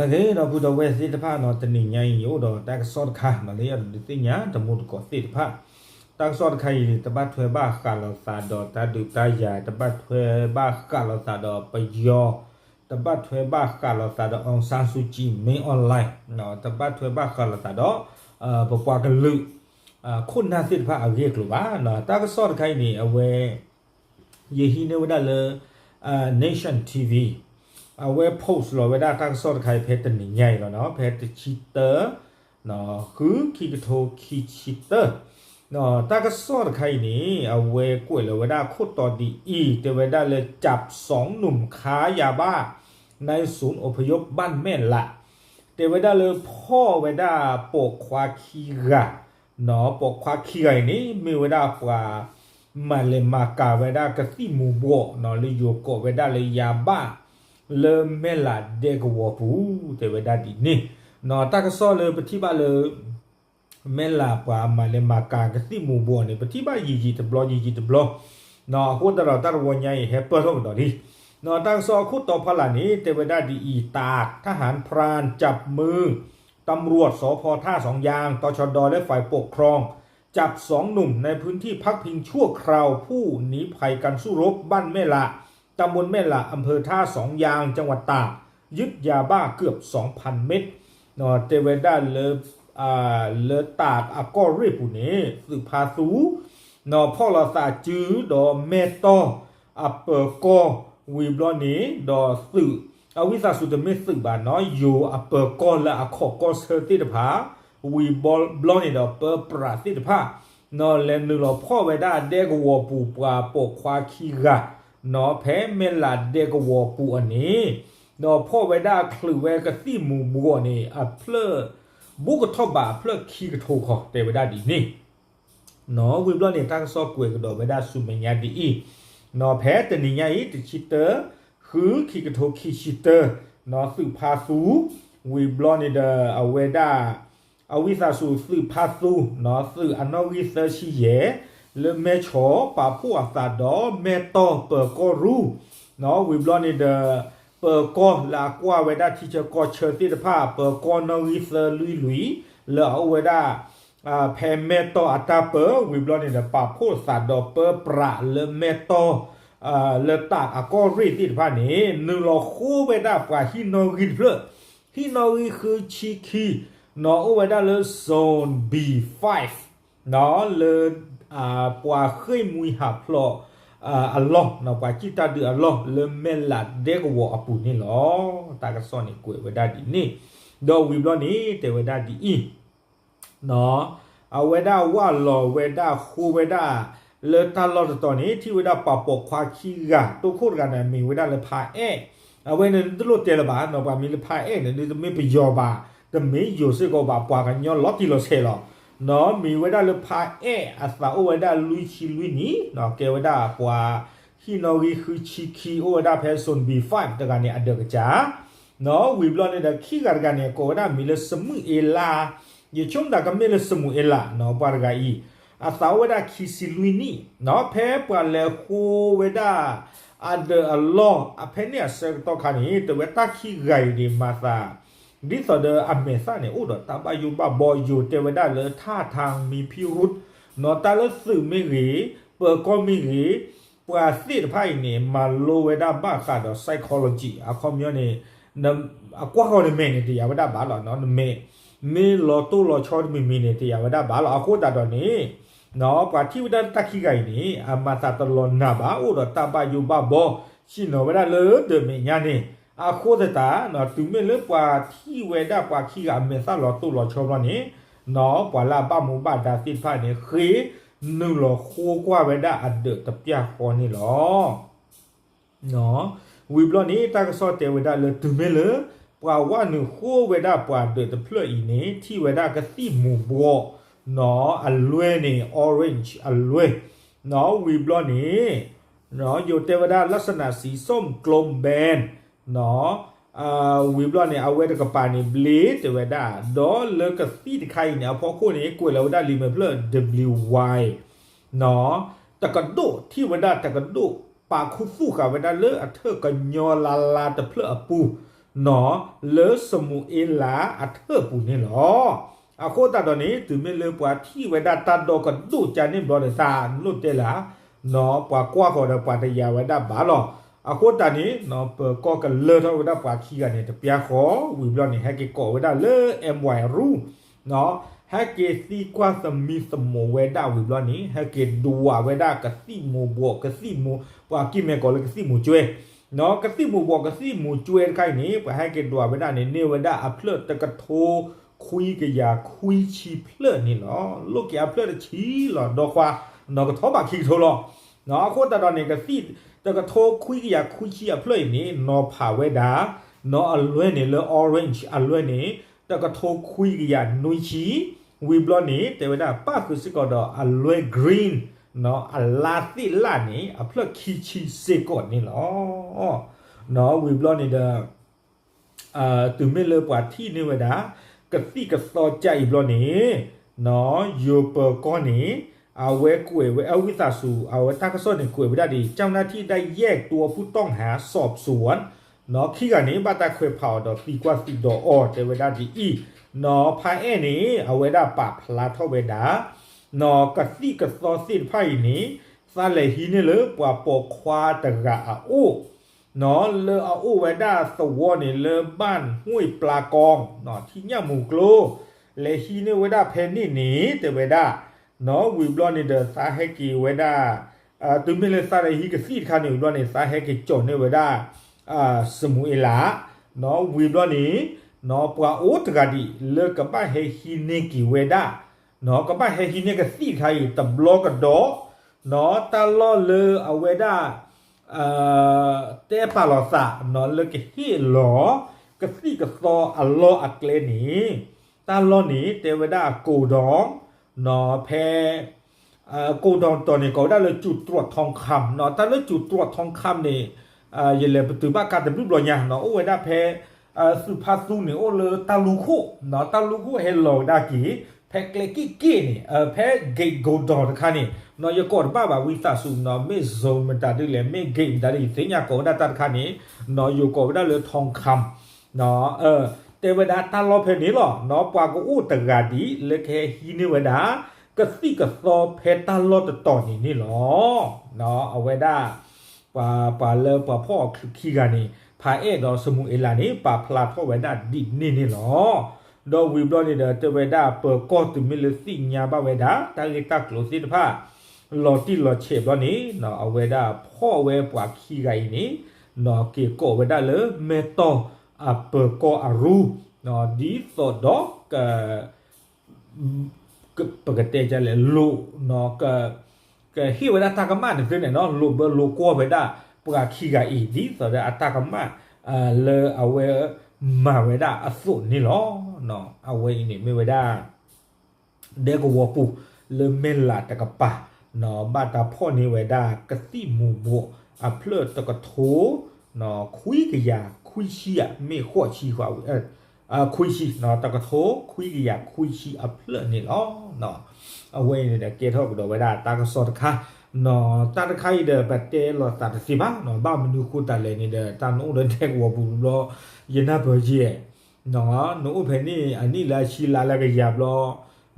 ကဲ ဒီပုၢ်ဒီဝဲၢ်သ့ၣ်တဖၣ်နီၤ, တနံၤညါအံၤ ယအိၣ်ဒီးတၢ်ကစီၣ်တခါနီၤ လၢယအဲၣ်ဒိးဒုးသ့ၣ်ညါတံၤသကိးသ့ၣ်တဖၣ်. တၢ်ကစီၣ်တခါအံၤန့ၣ် တဘၣ်ထွဲဘၣ်ဃးလိာ်သးဒီးတၢ်ဒုးတၢ်ယၤ, တဘၣ်ထွဲဘၣ်ဃးလိာ်သးဒီးပယီၤ, တဘၣ်ထွဲဘၣ်ဃးလိာ်သးဒီး အောင်ဆန်းစုကြည်, မင်းအောင်လှိုင်, တဘၣ်ထွဲဘၣ်ဃးလိာ်သးဒီး ပပှၤကလုာ် ခိၣ်နၢ်သ့ၣ်တဖၣ်အဂ့ၢ်အကျိၤဘၣ်. တၢ်ကစီၣ်တခါအံၤန့ၣ် အဝဲ ယဟံးန့ၢ်ဝဲဒၣ်လၢ Nation T V အဝဲ post လီၤဝဲဒၣ်တၢ်ကစီၣ်တခါအံၤ ဖဲတနံၤညါအံၤလီၤနီၤ, ဖဲတဆံတၢ ဃု ခံကထိခံဆံတၢ တၢ်ကစီၣ်တခါအံၤန့ၣ် အဝဲကွဲးလီၤဝဲဒၣ်ခိၣ်တီဒ်အံၤ, တဲဝဲဒၣ်လၢ จับสองหนุ่มค้ายาบ้า ในศูนย์อพยพบ้านแม่หละ တဲဝဲဒၣ်လၢဖီၣ်ဝဲဒၣ်ပိာ်ခွါခံဂၤ ပိာ်ခွါခံဂၤအံၤန့ၣ် မ့ၢ်ဝဲဒၣ်ပှၤ မၤလဲၤမၤကၤဝဲဒၣ်ကသံၣ်မူၤဘှီးနီၤ လၢယိၤကိးဝဲဒၣ်လၢ ยาบ้า လၢမဲၢ်လးဒဲကဝီၤပူၤ တဲဝဲဒၣ်ဒ်န့ၣ်. တၢ်ကစီၣ်လၢပထံၣ်ဘၣ်လၢ မဲၢ်လးပှၤမၤလဲၤမၤကၤကသံၣ်မူၤဘှီးန့ၣ် ပထံၣ်ဘၣ်ယံာ်ယံာ်တဘျီ ယံာ်ယံာ်တဘျီ, အဃိသတးဒီးတၢ်တဝီညါအံၤ ဟဲပၢၢ်ထီၣ်ကဒီးလံ. တၢ်ကစီၣ်အခိၣ်တီဖီလာ်န့ၣ် တဲဝဲဒၣ်ဒ်အံၤ, ตาก ทหารพรานจับมือ ตำรวจ สภ ท่าสองยาง ตชด และฝ่ายปกครอง จับสองหนุ่มในพื้นที่พักพิงชั่วคราวผู้หนีภัยการสู้รบบ้านแม่หละ ตำบลแม่หละ อำเภอท่าสองยาง จังหวัดตาก ยึดยาบ้าเกือบ สองพัน เม็ด တဲဝဲဒၣ်လၢ လၢတၢးအကီၢ်ရ့ၣ်ပူၤန့ၣ် သုးဖါသူ ဖီၣ်လိာ်သးစုဒီးမဲၢ်တီၢ် အပၢၤကီၢ် ဝံၤဘျီန့ၣ်ဒီးသုး အဝံသးစူၤတမ့ၢ်သုးဘၣ်နီၤ ယိၤအပၢၤကီၢ်လၢအခီၣ်ကီၢ်ဆၢသ့ၣ်တဖၣ် ဝံၤဘျီန့ၣ်ဒီးပၢပြးသ့ၣ်တဖၣ် လဲၤနုာ်လီၤဖီၣ်ဝဲဒၣ်ဒဲကဝီၤပူၤပှၤပိာ်ခွါခံဂၤ ဖဲမဲၢ်လးဒဲကဝီၤပူၤအန့ၣ် ဒီးဖီၣ်ဝဲဒၣ်ချုးဝဲကသံၣ်မူၤဘှီးန့ၣ် အဖျၢၣ် ဘူးကထီၣ်ဘးအဖျၢၣ်ခံကထိဃီ တဲဝဲဒၣ်ဒ်န့ၣ် ဝံၤဘျီန့ၣ် တၢ်ကစီၣ်ကွဲးကဒီးဝဲဒၣ်ဆူမဲာ်ညါဒ်အံၤ, ဖဲတနံၤညါအံၤ တဆံတၢ ဃု ခံကထိခံဆံတၢ သုးဖါသူ ဝံၤဘျီန့ၣ်ဒီးအဝဲဒၣ် အဝံသးစူၤသုးဖါသူ သုးအနီၣ်ဂံၢ်သၢဆံယဲၢ် လၢမဲၢ်ဆီး ပာ်ဖှိၣ်အသးဒီးမဲၢ်တီၢ်ပၢၤကီၢ်ရူၢ် ဝံၤဘျီန့ၣ်ဒီး ပၢၤကီၢ်လၢအကွၢ်ဝဲဒၣ်ထံဆၢကီၢ်ဆၢသ့ၣ်တဖၣ် ပၢၤကီၢ်နီၣ်ဂံၢ်သၢလွံၢ်လွံၢ် လၢအအိၣ်ဝဲဒၣ် ဖဲမဲၢ်တီၢ်အတၢ်ပၢ ဝံၤဘျီန့ၣ်ဒီး ပာ်ဖှိၣ်သးဒီးပၢပြးလၢမဲၢ်တီၢ် လၢတၢးအကီၢ်ရ့ၣ်သ့ၣ်တဖၣ်န့ၣ် နုာ်လီၤဃိဝဲဒၣ်ပှၤဟံၣ်နီၣ်ဂံၢ်တဖျၢၣ် ဟံၣ်နီၣ်ဂံၢ်ဃုဆံခံ နီၤ အိၣ်ဝဲဒၣ်လၢ zone B five လၢ ပှၤဃ့ၢ်မှံဟးဖျိး အလီၢ် ပှၤစံၣ်တၢ်ဒုးအလီၢ် လၢမဲၢ်လးဒဲကဝီၤအပူၤန့ၣ်လီၤ. တၢ်ကစီၣ်န့ၣ်ကွဲးဝဲဒၣ်ဒ်န့ၣ် ဒီးဝံၤဘျီန့ၣ် တဲဝဲဒၣ်ဒ်အံၤ အဝဲဒၣ်ဝၢ်လီၤဝဲဒၣ်ဃိဝဲဒၣ် လၢတၢ်လီၢ်တတီၤန့ၣ် ထံၣ်ဝဲဒၣ်ပှၤပိာ်ခွါခံဂၤ တိခိၣ်တဂၤန့ၣ် မံၤဝဲဒၣ်လၢဖါအဲၣ်, အဝဲန့ၣ်တလိၣ်တဲလၢၤဘၣ်နီၤ ပှၤမံၤလၢဖါအဲၣ်န့ၣ် ဒုးတမ့ၢ်ပယီၤဘၣ်, တမ့ၢ်ယိၤစ့ၢ်ကီးဘၣ် ပှၤကညီလီၤတံၢ်လီၤဆဲးလီၤ. မံၤဝဲဒၣ်လၢဖါအဲၣ် အသးအိၣ်ဝဲဒၣ်လွံၢ်ဆံလွံၢ်နံၣ်, ကဲဝဲဒၣ်ပှၤဟံၣ်နီၣ်ဂံၢ်ဃုဆံခံ အိၣ်ဝဲဒၣ်ဖဲ zone B five တဂၤန့ၣ် အဒၢးကစၢ် ဝံၤဘျီန့ၣ်ဒီး ခံဂၤတဂၤန့ၣ် ကိးဝဲဒၣ်မံၤလၢ စမုၣ်အ့လး, ယဆိကမိၣ်တၢ်ကမ့ၢ်လၢ စမုၣ်အ့လးနီၤ ပှၤတဂၤအံၤ အသးအိၣ်ဝဲဒၣ်ခံဆံလွံၢ်နံၣ်, ဖဲပှၤလဲၤဃိဝဲဒၣ် အဒၢးအလီၢ် အဖဲန့ၣ်အဆၢကတီၢ်ခါန့ၣ် တဲဝဲတၢ်ခံဂၤအံၤန့ၣ် မၤသး ဒ်သိးဒီးအမဲာ်သၣ်န့ၣ် အိၣ်ဒီးတၢ်ဘၣ်ယိၣ်ဘၣ်ဘီ ယိၤတဲဝဲဒၣ်လၢ ท่าทางมีพิรุธ နီၤ တၢ်လၢသုးမ့ၢ်ဂ့ၤ, ပၢၤကီၢ်မ့ၢ်ဂ့ၤ, ပှၤသ့ၣ်တဖၣ်အံၤန့ၣ် မၤလိဝဲဒၣ်ဘၣ်ဃးဒီး psychology အခီပညီန့ၣ် အကွၢ်ဃီၤနမဲာ်န့ၣ် တယာ်ဝဲဒၣ်ဘၣ်လီၤ. နမဲာ် မ့ၢ်လီၤတိၢ်လီၤဆီတမံၤမံၤန့ၣ် တယာ်ဝဲဒၣ်ဘၣ်လီၤ. အဃိသတးဒီးန့ၣ် ပှၤထံၣ်ဝဲဒၣ်တၢ်ခံဂၤအံၤန့ၣ် အမၤသးတလီၤနးဘၣ် အိၣ်ဒီးတၢ်ဘၣ်ယိၣ်ဘၣ်ဘီ ဆ့ၣ်နီၤဝဲဒၣ်လၢဒၢးမဲာ်ညါန့ၣ် အဃိသတး တုၤမ့ၢ်လၢပှၤထံၣ်ဝဲဒၣ်ပှၤခံဂၤအမဲာ်သၣ်လီၤတိၢ်လီၤဆီဘျီန့ၣ် ပှၤလၢအဘၣ်မူဘၣ်ဒါသ့ၣ်တဖၣ်န့ၣ် ဃ့နုာ်လီၤဃိကွၢ်ဝဲဒၣ်အဒၢးတပျၢ်ဃီန့ၣ်လီၤ. ဝံၤဘျီန့ၣ် တၢ်ကစီၣ်တဲဝဲဒၣ်လၢ တုၤမ့ၢ်လၢ ပှၤဝၢ်နုာ်ဃိဝဲဒၣ်ပှၤဒၢးတဖျၢၣ်အံၤန့ၣ် ထံၣ်ဝဲဒၣ်ကသံၣ်မူၤဘှီး နီၤ အလွဲန့ၣ် orange အလွဲ နီၤ ဝံၤဘျီန့ၣ် ယိၤတဲဝဲဒၣ် ลักษณะสีส้มกลมแบน နီၤ ဝံၤဘျီန့ၣ် အဝဲတကပၤန့ၣ် ဘျ့ တဲဝဲဒၣ် ဒီးလၢကသံၣ်တခါအံၤန့ၣ် အဖီခိၣ်န့ၣ် ကွဲးလီၤဝဲဒၣ်လံာ်မဲာ်ဖျၢၣ် W Y နီၤ တကဒိၣ် ထံၣ်ဝဲဒၣ်တကဒိၣ် ပာ်ခူသူၣ်ဃာ်ဝဲဒၣ်လၢအထၢၣ်ကညီလါလါတဖျၢၣ်အပူၤ နီၢ် လၢၡမူၤအ့လးအထၢၣ်ပူၤန့ၣ်လီၤ. အဃိသတးဒီးန့ၣ် တုၤမ့ၢ်လၢပှၤထံၣ်ဝဲဒၣ်တၢ်ဒီကဒိၣ်ကၢန့ၣ်ဘျီဒီး သးလိၣ်တဲလၢ နီၢ် ပှၤကွၢ်ဃီၤဒီးပှၤတယာ်ဝဲဒၣ်ဘၣ်လီၤ. အဃိသတးန့ၣ် နီၢ် ပၢၤကီၢ်ကလၢထီၣ်ဝဲဒၣ်ပှၤခံဂၤန့ၣ် တပျၢ်ဃီ ဝံၤဘျီန့ၣ် ဟဲက့ၤကိးဝဲဒၣ်လၢ M Y Roo နီၢ် ဟဲက့ၤသံကွၢ်သမံသမိးဝဲဒၣ်ဝံၤဘျီန့ၣ် ဟဲက့ၤဒွးဝဲဒၣ်ကသံၣ်မူၤဘှီး ကသံၣ်မူၤ ပှၤကံၢ်မဲာ်ကီးလၢကသံၣ်မူၤကွဲ နီၢ် ကသံၣ်မူၤဘှီးကသံၣ်မူၤကွဲတခါအံၤန့ၣ် ပှၤဟဲက့ၤဒွးဝဲဒၣ်န့ၣ် န့ၢ်ဝဲဒၣ်အဖျၢၣ်တကထိခွံကယၤခွံဆံဖျၢၣ်န့ၣ်လီၤ. လိၣ်က့ၤအဖျၢၣ်တဆံလီၤ ဒီခွါ နီၢ် ကထီၣ်ဘးခံကထိလီၤ. နီၢ် အဃိသတးဒီးန့ၣ် ကသံၣ်တကထိခွံကယၤခွံဆံအဖျၢၣ်အံၤန့ၣ် နီၢ် ဖးဝဲဒၣ် နီၢ် အလွဲၢ်န့ၣ်လၢ orange အလွဲၢ်န့ၣ် တကထိခွံကယၤနွံဆံ ဝံၤဘျီန့ၣ် တဲဝဲဒၣ်ပၣ်ဃုာ်စ့ၢ်ကီးဒီးအလွဲၢ် green နီၢ် အလါသ့ၣ်လၣ်န့ၣ် အဖျၢၣ်ခံဆံစ့ၢ်ကီးန့ၣ်လီၤ. နီၢ် ဝံၤဘျီန့ၣ်ဒီး တုၤမ့ၢ်လၢပှၤထံၣ်န့ၢ်ဝဲဒၣ် ကသံၣ်ကသီကၢအံၤဘျီန့ၣ် နီၢ် ယိၤပၢၤကီၢ်န့ၣ် အဝဲကွဲးဝဲ အဝံသးစူၤ အဝဲတၢ်ကစီၣ်န့ၣ်ကွဲးဝဲဒၣ်ဒ်အံၤ เจ้าหน้าที่ได้แยกตัวผู้ต้องหาสอบสวน နီၢ် ခံဂၤန့ၣ် ဘၣ်တၢ်ခွဲးဖးအီၤဒီးသံကွၢ်သံဒိးအီၤ တဲဝဲဒၣ်ဒ်အံၤ နီၢ် ဖါအဲၣ်န့ၣ် အဝဲဒၣ်ပာ်ဖျါထီၣ်ဝဲဒၣ် နီၢ် ကသံၣ်ကသီသ့ၣ်တဖၣ်အံၤန့ၣ် သးလဲၤဟံးန့ၢ်လၢပှၤပိာ်ခွါတဂၤအအိၣ် နီၢ် လၢအအိၣ်ဝဲဒၣ်သဝီန့ၣ်လၢ บ้านห้วยปลากอง နီၢ် ထံညၣ်မူၤကျိ လဲၤဟံးန့ၢ်ဝဲဒၣ်ဖဲန့ၣ်န့ၣ် တဲဝဲဒၣ် နီၢ် ဝံၤဘျီန့ၣ်ဒီးသးဟဲက့ၤဝဲဒၣ် တုၤမ့ၢ်လၢသးလဲၤဟံးကသံၣ်တခါန့ၣ် ဝံၤဘျီန့ၣ် သးဟဲက့ၤကၠီၣ်န့ၢ်ဝဲဒၣ် ၡမူၤအ့လး နီၢ် ဝံၤဘျီန့ၣ် နီၢ် ပှၤအိၣ်တဂၤဒံးလၢကဘၣ်ဟဲဟံးန့ၢ်က့ၤဝဲဒၣ် နီၢ် ကဘၣ်ဟဲဟံးန့ၢ်ကသံၣ်တခါအံၤ တဘျီကဒီး နီၢ် တၢ်လီၢ်လၢအဝဲဒၣ် တဲပာ်လီၤသး နီၢ် လၢကဟ့ၣ်လီၤ ကသံၣ်ကသီအလီၢ်အကျဲန့ၣ် တၢ်လီၢ်န့ၣ် တဲဝဲဒၣ်ကိၣ်ဒီၣ် နီၢ် ဖဲ ကိၣ်ဒီၣ်တီၤန့ၣ် ကိးဝဲဒၣ်လၢ จุดตรวจทองคำ နီၢ် တၢ်လၢ จุดตรวจทองคำ န့ၣ် ယလဲၤပတုာ်ဘၣ်ကါတဘျုးဘျီညါ နီၢ် အိၣ်ဝဲဒၣ်ဖဲ သုးဖါသူန့ၣ် အိၣ်လၢတၢ်လူခိၣ် နီၢ် တၢ်လူခိၣ်ဟဲလီၤဝဲဒၣ်က့ၤ ဖဲကျဲက့ၣ်က့ၣ်န့ၣ် ဖဲ gate ကိၣ်ဒီၣ်တခါန့ၣ် နီၢ် ယကိးတဘၣ်ဘၣ် ဝံသးစူၤ နီၢ် မ့ၢ် zone မတၤဒ်လဲၣ် မ့ၢ် gate မတၤဒ်လဲၣ် ယသ့ၣ်ညါကိးဝဲဒၣ်တၢ်တခါန့ၣ် နီၢ် ယိၤကိးဝဲဒၣ်လၢ ทองคำ နီၢ် တဲဝဲဒၣ်တၢ်လီၢ်ဖဲန့ၣ်လီၤ နီၢ် ပှၤကအိၣ်တဂၤဒံးလၢကဟဲဟံးန့ၢ်ဝဲဒၣ် ကသံၣ်ကသီဖဲတၢ်လီၢ်တတီၤန့ၣ်န့ၣ်လီၤ. နီၢ် အဝဲဒၣ် ပှၤ ပှၤလၢပှၤဖီၣ်အီၤချုးခံဂၤန့ၣ် ဖါအဲၣ်ဒီးၡမူၤအ့လးန့ၣ် ပာ်ဖျါထီၣ်ဝဲဒၣ်ဒ်န့ၣ်န့ၣ်လီၤ. ဒီးဝံၤဘျီန့ၣ်ဒီး တဲဝဲဒၣ်ပၢၤကီၢ်တုၤမ့ၢ်လၢသ့ၣ်ညါဘၣ်ဝဲဒၣ် တၢ်ဂ့ၢ်တၢ်ကျိၤသ့ၣ်တဖၣ် လီၤတံၢ်လီၤဆဲးဘျီန့ၣ် နီၢ် အဝဲဒၣ်ဖီၣ်ဝဲပှၤခံဂၤအံၤန့ၣ် နီၢ် က့ၤကိးဝဲဒၣ်လၢ မဲၢ်တီၢ်အပၢၤကီၢ်အရူ နီၢ် ဒ်သိးဒီး ပကတဲလဲၣ် လိာ် နီၢ် ကဟ့ၣ်ဝဲဒၣ်တၢ်ကမၣ်န့ၣ်သ့န့ၣ် နီၢ် လိာ်ဘၢလိာ်ကွီၢ်ဝဲဒၣ် ပှၤခံဂၤအံၤ ဒ်သိးဒီးအတၢ်ကမၣ် လၢအဝဲမၤဝဲဒၣ်အသိးန့ၣ်လီၤ. အဝဲအံၤန့ၣ်မ့ၢ်ဝဲဒၣ် ဒဲကဝီၤပူၤ လၢမဲၢ်လးတကပၤ နီၢ် ဘၣ်တၢ်ဖီၣ်န့ၢ်ဝဲဒၣ်ကသံၣ်မူၤဘှီးအဖျၢၣ်တကထိ နီၢ် ခွံကယၤခွံဆံဧါ မ့ၢ်ဃိးဆံ ခွံဆံ နီၢ် တကထိခွံကယၤခွံဆံအဖျၢၣ်န့ၣ်လီၤ. အဝဲအံၤန့ၣ်ဒီးကဲထီၣ်ကဒီးဝဲဒၣ်တၢ်ကစီၣ်တခါ နီၢ် တၢ်တခါအံၤဒီး ပတဲလိာ်သးတသ့ဘၣ် နီၢ် ဘၣ်မနုၤဃိသတးလဲၣ်န့ၣ်ဒီး တၢ်နအိၣ်ဒီးဒဲကဝီၤပူၤဘျီ ယနၢ်ပၢၢ်ယဲၢ် နီၢ် နအိၣ်ဖဲန့ၣ် အနံၣ်လၢအဆံလါလၢကယၤဘျီ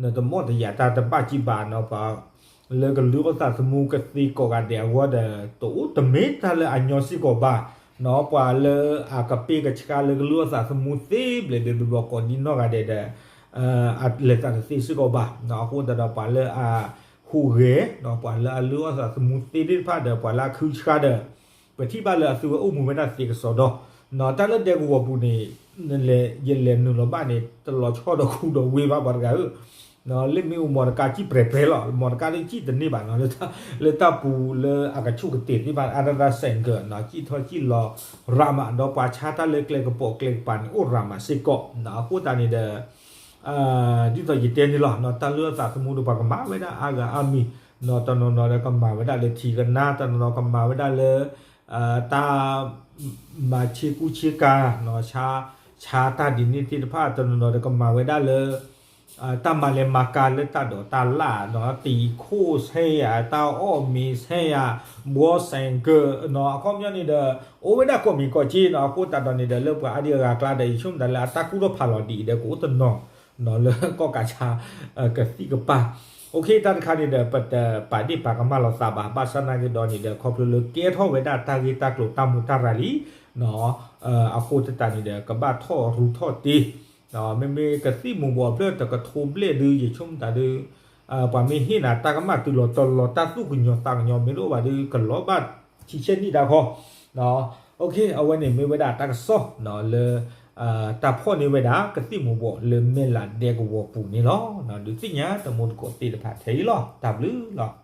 နတမီၢ်တယာ်တၢ်တဘၣ်ကံဘၣ် နီၢ် ပှၤလၢကလုၢ်အီၣ်သးသမူကသ့ကိးဂၤဒဲးအဂီၢ်ဒီး တအိၣ်တမ့ၢ်တၢ်လၢအညီစ့ၢ်ကီးဘၣ် နီၢ် ပှၤလၢအကပ့ၢ်ကဆှါလၢကလုၢ်အီၣ်သးသမူသ့ဘျဲၣ်ဒဲးတဘျီကိးဒ်နီၢ်ဂၤဒဲးဒီး အလဲၤသးတသ့စ့ၢ်ကီးဘၣ် နီၢ် အဃိသတးဒီးပှၤလၢအဟူးဂဲၤ နီၢ် ပှၤလၢအလုၢ်အီၣ်သးသမူသ့သ့ၣ်တဖၣ်ဒီး ပှၤလၢအခုဆှါဒီး ပထံၣ်ဘၣ်လၢအသုဝဲအိၣ်မူဝဲဒၣ်သ့ကစီဒီ နီၢ် တၢ်လၢဒဲကဝီၤပူၤန့ၣ် ယလဲၤနုာ်လီၤဘၣ်န့ၣ် တလီၤဆီဒီးခူဒီးဝ့ဘၣ်ပှၤတဂၤဧၢ နီၢ် လၢမ့ၢ်အိၣ်မီတကါကံၣ်ပြဲၤပြဲၤလီၤ မီတကါဒ်ကံၣ်တန့ၢ်ဘၣ်နီၢ် လၢတၢ်ပူၤလၢအကဆူၣ်ကတ့ၤသ့ၣ်တဖၣ် အါဒၣ်တၢ်စဲးကၢး နီၢ် ကံၣ်ထီၣ်ကံၣ်လီၤရးမး ဒီးပှၤဆါတၢ်လၢကျဲကပိာ်ကျဲကပၤန့ၣ် အိၣ်ရးမးစ့ၢ်ကီး နီၢ် အဃိသတးန့ၣ်ဒီး ဒ်သိးယတဲန့ၣ်လီၤ နီၢ် တၢ်လုၢ်အီၣ်သးသမူဒီးပှၤကမၤဝဲဒၣ်အါဂၤအါမံၤ နီၢ် တနီၤနီၤဒီးကမၤဝဲဒၣ်လၢထံကနါ တနီၤနီၤကမၤဝဲဒၣ်လၢ တၢ် မၤဆ့ကူဆ့ကၤ နီၢ် ဆါ ဆါတၢ်ဒ်န့ၣ်သ့ၣ်တဖၣ် တနီၤနီၤဒီးကမၤဝဲဒၣ်လၢ တၢ်မၤလဲၤမၤကၤလၢတၢ်ဒိးတၢ်လၣ်နီၤ တံၤခိၣ်ဆဲယၤ တၢ်အီၣ်မ့ၤဆဲယၤ ဘီစဲကၢနီၤ အခီပညီန့ၣ်ဒီး အိၣ်ဝဲဒၣ်ကိးမံၤကိးက့နီၤ အဃိသတးဒီးန့ၣ်ဒီး လၢပှၤအါဒံအဂၤအကျါဒီး ယဆိကမိၣ်တၢ်လၢအတၢ်ကူၣ်ထီၣ်ဖးလီၤဒ်အံၤဒီး ကအိၣ်တနီၤနီၤလၢကီၢ်ကးဆါ ကသံၣ်ကပၤ အိၣ်ခ့ တၢ်တခါန့ၣ်ဒီး ပတပာ်ဒ့ၣ်ပာ်ကမၣ်လိာ်သးဘၣ် ဘၣ်ဆၣ်နာ်က့ဒီးန့ၣ်ဒီး ခီဖျိလၢကဲထီၣ်ဝဲဒၣ်တၢ်ဂ့ၢ်တၢ်ကျိၤတၢ်မူးတၢ်ရၤလံ အဃိသတးန့ၣ်ဒီး ကဘၣ်ထီၣ်ရူထီၣ်တ့ မ့မ့ၢ်ကသံၣ်မူၤဘှီးဖျၢၣ်တကထိဘျဲၣ်ဒု ယဆိကမိၣ်တၢ်ဒု ပှၤမ့ၢ်ဟ့ၣ်နၤတၢ်ကမၣ်တုၤလီၤတီၤလီၤ တၢ်သူၣ်ကညီၤသးကညီၤမ့ၢ်တအိၣ်ဘၣ်ဒု ကလီၤဘၣ်ထံဆဲးနံၣ်တၢ်ခီ အဝဲန့ၣ်မ့ၢ်ဝဲဒၣ်တၢ်ကစီၣ်လၢ တၢ်ဖီၣ်န့ၢ်ဝဲဒၣ်ကသံၣ်မူၤဘှီးလၢမဲၢ်လးဒဲကဝီၤပူၤန့ၣ်လီၤ. ဒုးသ့ၣ်ညါတမူတကိးသ့ၣ်တဖၣ်ထဲအံၤလီၤ. တၢ်ဘျုးလီၤ.